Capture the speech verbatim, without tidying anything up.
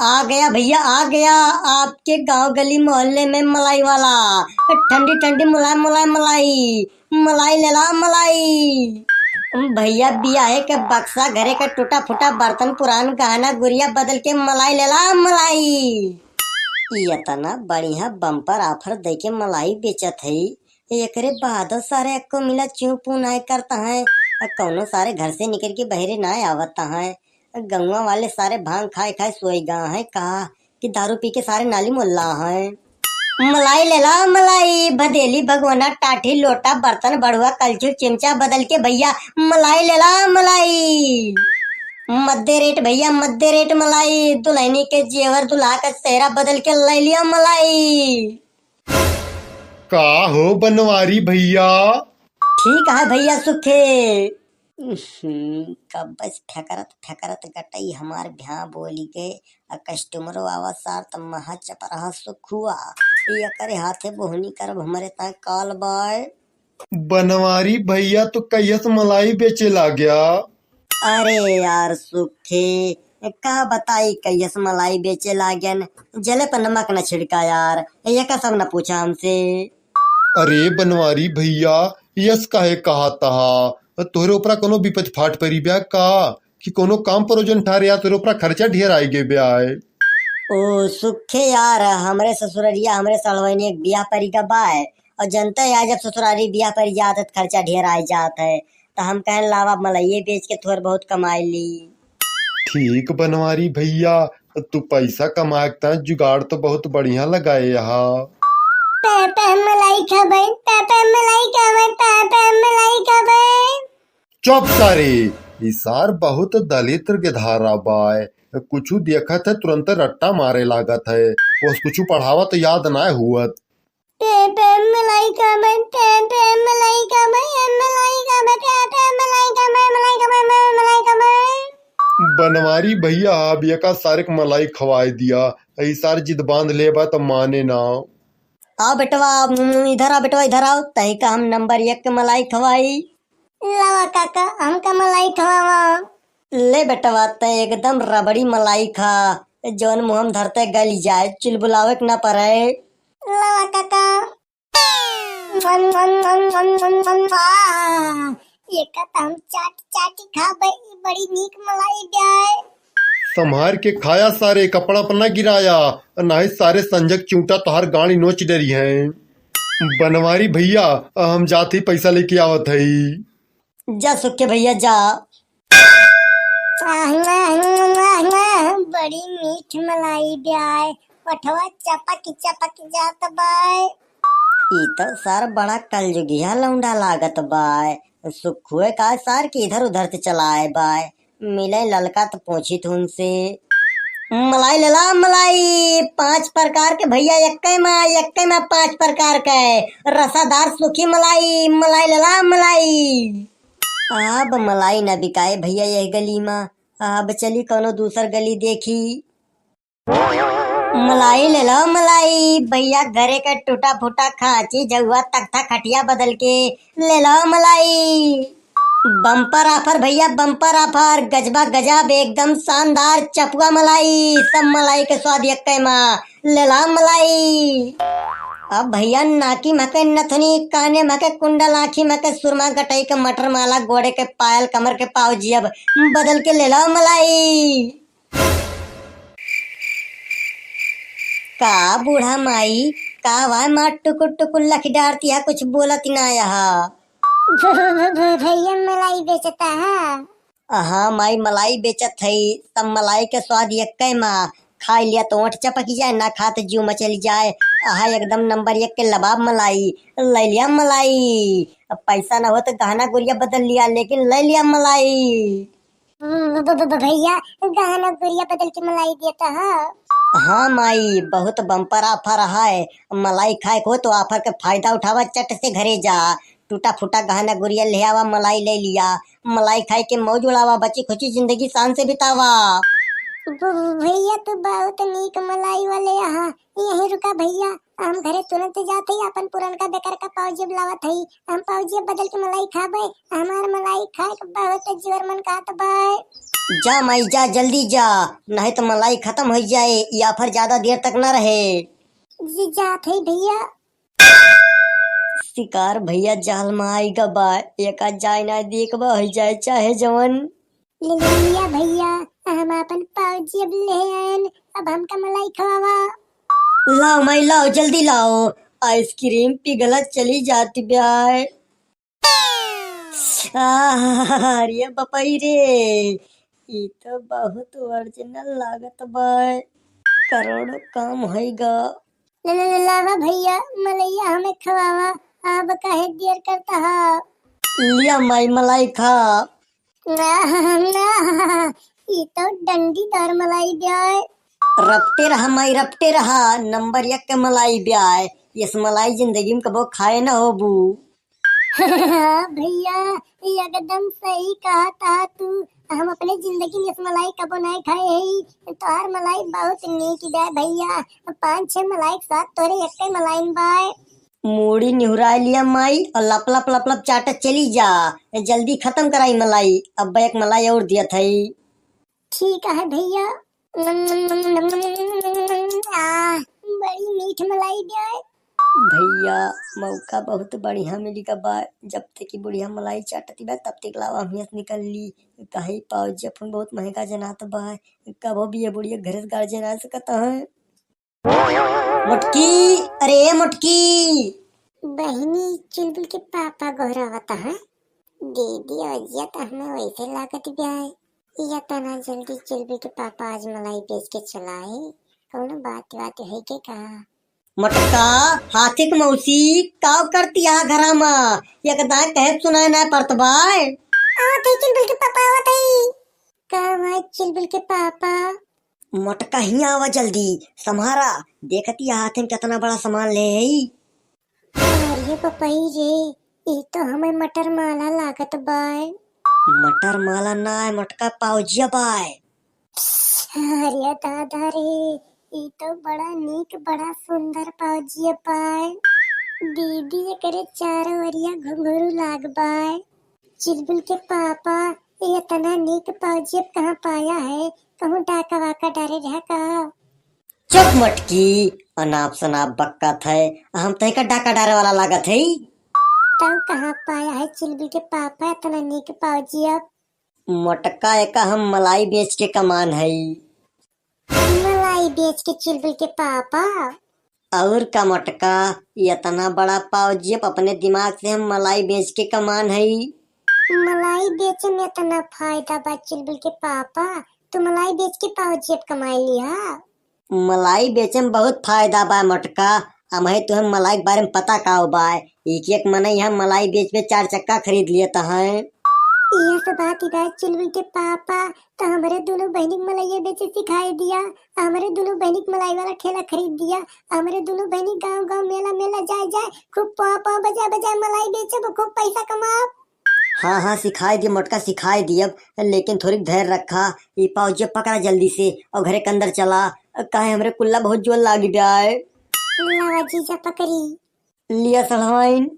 आ गया भैया, आ गया आपके गांव गली मोहल्ले में मलाई वाला। ठंडी ठंडी मुलायम मुलायम मलाई, मलाई लेला मलाई। भैया बियाहे के बक्सा, घरे के टूटा फूटा बर्तन, पुरान गहना गुरिया बदल के मलाई लेला मलाई। ई इतना बढ़िया bumper offer दे के मलाई बेचत है, एकरे बादो सारे अक्को मिला चूं पू नाय करता है। कौनो सारे घर से निकल के बहरे नाय आवता है। गौवा वाले सारे भांग खाए खाए सोए गा हैं का, कि दारू पी के सारे नाली मुल्ला हैं। मलाई लेला मलाई, भदेली भगोना, टाठी लोटा बर्तन बड़ुआ कलछुल चिमचा बदल के भैया मलाई लेला मलाई। मद्दे रेट भैया मद्दे रेट मलाई, दुल्हनी के जेवर दुल्हा का सेहरा बदल के लै लिया मलाई। का हो बनवारी भैया? ठीक है भैया सुखे। उहुं, कब से फेकरत फेकरत गटई हमार भ्यां बोली गए, आ कस्टमरो आवा सार त महा चपरहा सुखुआ। एकरे हाथे बोहनी करब हमरे ताय काल बाय। बनवारी भैया तू कहिया से मलाई बेचे लाग्या? अरे यार सुखे, का बताई कहिया से मलाई बेचे लाग्यन, जले पर नमक न छिड़का यार, ये का सब न पूछा हमसे। अरे बनवारी भैया, यस काहे कहा तहा? तोहरे ऊपरा कोनो विपत फाट परी ब्या का? कि कोनो काम परोजन ठारे या तोहरे ऊपरा खर्चा ढेर आई गे ब्या है? ओ सुखे यार, हमरे ससुररिया, हमरे सड़वैनी एक बियाह परी का बाय, और जनते या जब ससुरारी बियाह परी जात है, त खर्चा ढेर आई जात है, त हम कहन लावा मलइये बेच के थोर बहुत कमाई ली। ठीक बनवारी भैया, तू पैसा कमाए के ताईं जुगाड़ तो बहुत बढ़िया लगाए हा। पे पे मलाई खबै, पे पे मलाई खबै, पे पे मलाई खबै। चुप सारे, ई सार बहुत दलिद्र के धारा बाय। कुछु देखत है तुरंत रट्टा मारे लागत है, बस कुछु पढ़ावत याद ना हुअत। पे पे मलाई खबै, पे पे मलाई खबै, ए मलाई खबै, पे पे मलाई खबै, मलाई खबै, मैं मलाई खबै। बनवारी भैया, अब एका सारे के मलाई खवाए दिया, ई सार जिद बांध लेबा त माने ना। आओ बेटवा, उम, इधर आओ बेटवा, इधर आओ, तही का हम नंबर एक के मलाई खवाई। लावा काका, हमका मलाई खवावा। ले बेटवा, तै एकदम रबड़ी मलाई खा, जौन मुँह में धरते गल जाए, चुलबुलावे के ना पड़े। लावा काका। आह, एका त हम चाट चाटी खाबे, ई बड़ी नीक मलाई ब्याय। संभार के खाया सारे, कपड़ा पर ना गिराया, नाही सारे संजक चूंटा तोहार गाड़ी नोच डरी है। बनवारी भैया, हम जात ही पैसा लेके आवत हई। जा सुखे भैया जा। आह, आह, आह, आह, बड़ी मीठ मलाई ब्याय, ओठवा चपक चपक जात बाय। ई तो सार बड़ा कलजुगिया लौंडा लागत बाय। सुखुए का सार के इधर उधर से चलाए बाय। मिले ललका त पूछी थुन से। मलाई लेला मलाई, पाँच प्रकार के भैया, एक्के मा, एक्के मा पाँच प्रकार के। रसादार सूखी मलाई, मलाई लेला मलाई। अब मलाई न बिकाए भैया यह गली मा, अब चली कौनो दूसर गली देखी। मलाई ले लो मलाई, भैया घरे के टूटा फूटा खांची झउआ तख्ता खटिया बदल के ले लो मलाई। बम्पर ऑफर भैया, बम्पर ऑफर, गजबा गजब, एकदम शानदार चपुआ मलाई, सब मलाई के स्वाद यक्के मा, ले लो मलाई। अब भैया नाकी महके नथनी, काने महके कुंडल, आँखी महके सुरमा, गटई के मटर माला, गोड़े के पायल, कमर के पाव जियब बदल के ले लो मलाई। का बूढ़ा माई, का वाय माँ टुकुर टुकुर लखि डारती है, कुछ बोलत ना यहा। भ-, भ-, भ-, भ-, भैया मलाई बेचता है? हाँ माई, मलाई बेचत है, सब मलाई के स्वाद यक्के मा, खाई लिया तो ओंठ चपकी जाए, ना खात जीव मचली जाए। आहा एकदम नंबर एक के लबाब मलाई, ले लिया मलाई। अब पैसा ना हो तो गहना गुरिया बदल लिया, लेकिन ले लिया मलाई। ब-, ब-, ब-, ब-, भैया, गहना गुरिया बदल के मलाई देता है। हाँ माई, बहुत बम्पर ऑफर है। मलाई खाए को तो ऑफर के फायदा उठावा, चट से घरे जा, टूटा फूटा गहना गुरिया ले आवा, मलाई ले लिया। मलाई खाए के मौज उड़ावा, बची खुची जिंदगी शान से बितावा। भ-, भैया, तू बहुत नीक मलाई वाले अहा। यहीं रुका भैया, हम घरे तुरंत जात हई, अपन पुरनका बेकार का पाउजेब लावत हई। हम पाउजेब बदल के मलाई खाबे। हमार मलाई खाए के बहुत जोर मन कहत बा। जा माई जा, जल्दी जा, नहीं तो मलाई खत्म हो जाए, ये offer ज्यादा देर तक ना रहे। जी जात हई भैया। शिकार भैया जाल में आई गा बा, एका जाए ना देखबा हो जाए चाहे जवन। ले लिया भैया, हम अपन पाउजेब ले आयन, अब हमका मलाई खवावा। लाओ माई लाओ, जल्दी लाओ, ice cream पिघलत चली जाती ब्याय। आह, अरे बपई रे, ई तो बहुत original लागत बा, करोड़ों काम होइगा। ल-, ल-, ल-, लावा भैया, मलैया हमें खवावा, अब काहे देर करता हा? लिया माई मलाई खा। ना, ना, ई तो डंडीदार मलाई ब्याय। रपटे रहा माई, रपटे रहा, नंबर एक के मलाई ब्याय। यस मलाई जिंदगी में कबो खाए ना होबू। भैया, एकदम सही कहत हा तू। हम अपने जिंदगी में यस मलाई कबो नाय खाए हई। तोहार मलाई बहुत नीक बा भैया। पाँच छह मलाई के साथ तोरे एक्के मलाई में बाय। मूड़ी निहुराए लिया माई और लप लप लप लप चाटत चली जा। जल्दी खत्म कराई मलाई, अब एक मलाई और दियत हई। ठीक है भैया। आ, बड़ी मीठ मलाई ब्याय। भैया, मौका बहुत बढ़िया मिली गा बा, जब तक की बुढ़िया मलाई चाटती बा, तब तक लावा हम यहाँ से निकल ली। कहीं पाउजी अपन बहुत महंगा जनात बा, कबो भी ये बुढ़िया घर से गाड़ जना सकत है। मोटकी, अरे मोटकी। बहिनी, चुलबुल के पापा गोहरावत है। दीदी, अजिया तो हमें वैसे लागत ब्याय। या तना जल्दी चुलबुल के पापा आज मलाई बेच के चलाए, कौनो बात बात है के का? मोटका, हाथी के मौसी, काव करती आ घरा मा? एक दाए कहे सुनाए ना परत बाय। आवत है चुलबुल के पापा, आवत है। का भाई चुलबुल के पापा? मोटका, हियाँ आवा जल्दी, सम्हारा, देखती हाथ में कितना बड़ा सामान ले आई। अरे पपई रे, ई तो हमें मटर माला लागत बाय। मटर माला ना है मोटका, पाउजिया बाय। अरे दादा रे, ई तो बड़ा नीक, बड़ा सुंदर पाउजिया बाय। दीदी एकरे चारों ओरिया घुंघरू लाग बाय। चुलबुल के पापा, ये इतना नीक पाउजिया कहाँ पाया है? कहूँ डाका वाका डारे रहा का? चुप मोटकी, अनाप शनाप बक्कत है, हम तोहका डाका डारे वाला लागत है। तब कहाँ पाया है चुलबुल के पापा इतना नीक पाउजिया? मोटका, एका हम मलाई बेच के कमान हई। मलाई बेच के चुलबुल के पापा? और का मोटका, इतना बड़ा पाउजिया, अपने दिमाग से हम मलाई बेच के कमान हई। मलाई बेचे में इतना फायदा बा चुलबुल के पापा, तू मलाई बेच के पाउजिया कमाई लिहा। मलाई बेचे में बहुत फायदा बा मोटका, अमहे तुहे मलाई के बारे में पता का बा? एक एक मनई हम मलाई बेच बेच चार चक्का खरीद लियत हैं। ये सब बात ही बा चुलबुल के पापा, तो हमरे दोनों बहिनी के मलइया बेचे सिखाई दिया, हमरे दोनों बहिनी के मलाई वाला ठेला खरीद दिया, हमरे दोनों बहिनी गांव गांव मेला मेला जाए जाए खूब पाव पाव बजा बजा मलाई बेचब, खूब पैसा कमाब। हाँ हाँ सिखाई दिया मोटका सिखाई दियब, लेकिन थोड़ी धैर्य रखा। ई पाउजिया पकड़ा जल्दी से और घरे के अंदर चला, काहे हमरे कुल्ला बहुत जोर लागी जाए। लावा जीजा पकड़ी। लिया सढ़वाइन।